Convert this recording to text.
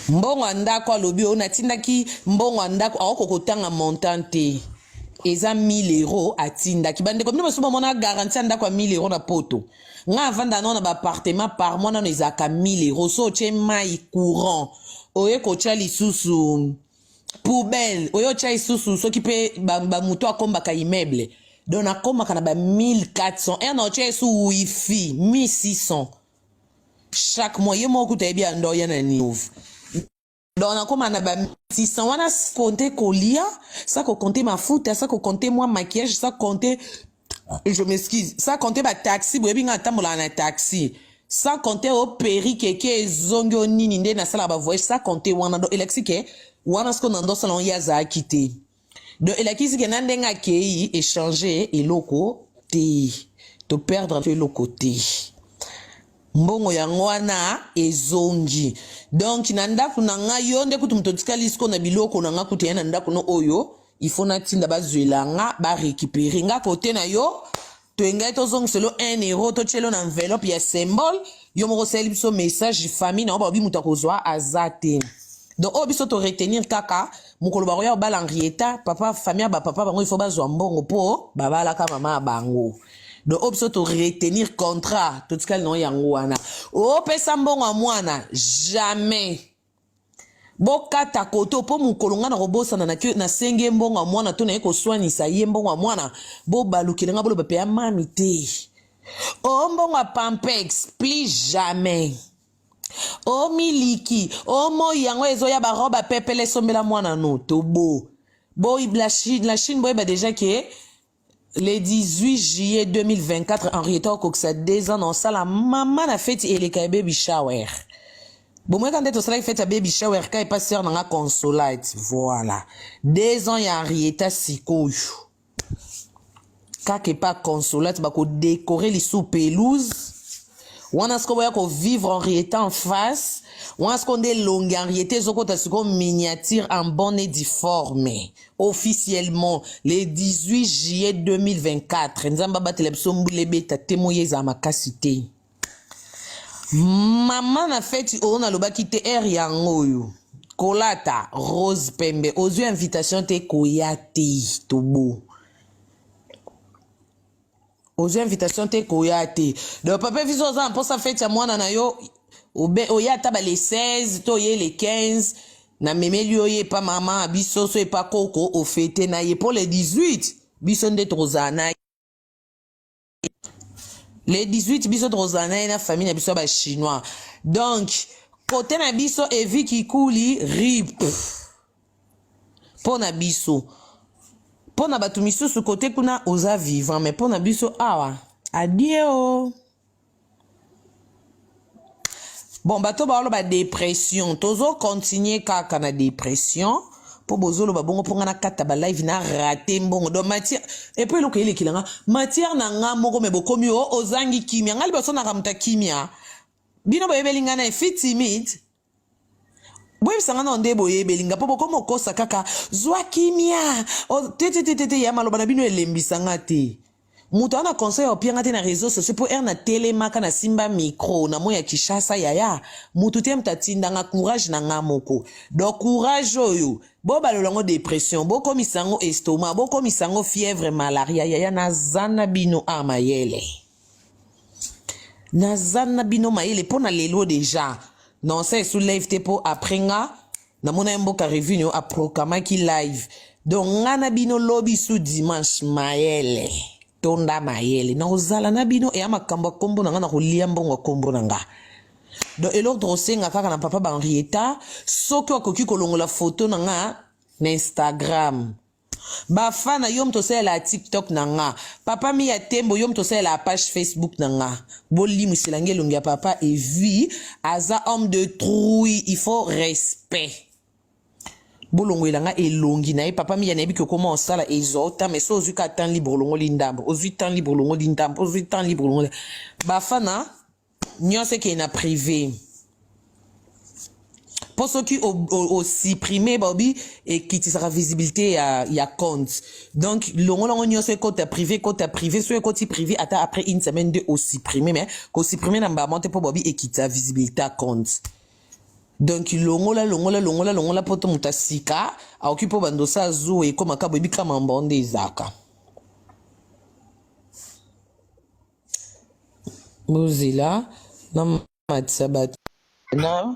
Mbongo ya ndako alobi oyo natindaki mbongo ya ndako akoki kotanga montant te eza 1000 euro atindaki. Bandeko bino basusu bamona garantie ya ndako ya 1000 euro na poto. Nga avanda nano na ba appartement par mois nano ezalaka 1000 euro so otie mai courant oye kotya lisusu poubelle oye otya lisusu soki mpe bamoto akombaka immeuble donc nakomaka na ba 1400 ere na otya esu wifi 1600 chaque mois ye moko kuta yebi ya ndo ya na nini donc nakoma na ba 600 wana compte kolia sa kocompte mafuta sa kocompte mwa maquillage sa compte, je m'excuse, sa compte bataxi, boyebi nga atambolaka na taxi, sans compter o perruque eke ezongi o nini nde nasalaka bavoyage, sans compter wana. Donc elakisi ke wana siko na ndosala ngo ye azalaki te. Donc elakisi ke na ndenge akei échange eloko te, to perdre eloko te, mbongo yango wana ezongi. Donc na ndako na ngai yo nde kutu moto otikali siko na biloko na nga kutu ya na ndako no oyo il faut natinda bazwela nga barécupere nga kote na yo. Toyengai tozongiselo 1 euro, totielo na enveloppe ya symbole. Yo moko osaleli biso message, famille na yo balobi moto akozwa aza te. Donc oyo biso toretenir kaka mokolo bakoya kobala Henrietta, papa famille ya bapapa bango il faut bazwa mbongo mpo babalaka mama ya bango. Donc oyo biso toretenir contrat totikali nango yango wana. Opesa mbongo ya mwana jamais, bokata koto mpo mokolo ngai nakobosana nasenge mbongo ya mwana to naye koswanisa ye mbongo ya mwana, bobalukela ngai boloba mpe ya mami te. O mbongo ya pampex plus jamais, o miliki o moi yango ezoya barobe apepele esombela mwana no tobo bo la Chine, la Chine boyeba déjà ke le 18 juillet 2024 Henrietta okokisa 2 ans na osala mama na feti eleka ya baby shower. Bomoyeka nde tosalaki feti ya baby shower ka epa sœur na nga Consolate. Voilà, 2 ans ya Henrietta sikoyo kaka epa Consolate bakodekore lisu pelouse wana. Sikoyo boya kovivre Henrietta en face wana. Sikoyo nde elongi Henrietta ezokota sikoyo miniature en bonne et due forme officiellement le 18 juillet 2024. Nzambe abatela biso, mbula ebeta te, moyi ezala makasi te. Mama na feti oyo nalobaki te aire yango oyo kolata rose pembe. Ozwi invitation te, koya te. Tobo ozwi invitation te, koya te. Donc papa biso oza na mposa feti ya mwana na yo, oya ata ba le 16 to oye le 15, namemeli yo ye epa mama biso so epa koko ofete na ye. Mpo le 18 biso nde tokozala na ye, le 18 biso tokozala na ye na famille na biso ya bachinois. Donc kote na biso Evi Kikuli rip mpo na biso, mpo na bato misusu kote kuna oza vivant, mais mpo na biso awa adio. Bon, bato baoloba dépression, tozokontinue kaka na dépression mpo bozoloba bongo mpo nga nakata balive na rate mbongo. Donc matière epo eloko elekela nga matière na nga moko me bokomi o ozangi kimia. Nga liboso naka moto ya kimia, bino boyebeli nga na efi timide. Boyebisa nga nao nde boyebeli nga mpo bokomi okosa kaka zwa kimia te te te te te. Ya maloba na bino elembisa nga te. Moto aza na conseil opianga te na réseau sociaux mpo ere natelemaka na simba micro na moi ya Kinshasa yaya motu te moto atindanga courage na nga moko. Donc courage oyo bobalola yango dépression, bokomisa yango estomac, bokomisa yango fièvre, malaria. Yaya naza na bino a mayele, naza na bino mayele mpo na lelo déjà non ça esu live te mpo après nga namona ye mboka revue aproclamaki live. Donc nga na bino lobi su dimanche mayele tonda mayele nakozala na bino eya makambo ya nkombo na nga na kolia mbongo ya nkombo na nga. Donc eloko tokosenga kaka na papa bahenrietta, soki akoki kolongola foto na nga na Instagram, bafana yo moto osalela TikTok na nga, papa Miya Tembo yo moto osalela page Facebook na nga, bolimwisela nge elongi ya papa Evi. Aza homme de trouille, il faut respect. Bolongolela nga elongi na ye. Papa Miya, nayebi ke okoma osala ezwa ota, mais so ozwi ka temps libre olongoli ndambo, ozwi temps libre olongoli ndambo, ozwi temps libre olongoli. Bafana nyonso ekei na privé mpo soki osupprime baobi ekitisaka visibilité ya compte. Donc longolango nyonso ekota privé, ekota privé. Soki ekoti privé, ata après une semaine nde osupprime, mais kosupprime na mbama te mpo baobi ekitisa visibilité ya compte. Donc longola longola longola longola poto moto ya sika akoki mpo bando osala zuwa ekomaka boyebi kaka mambo nde ezalaka. Bozela namatisa bato na.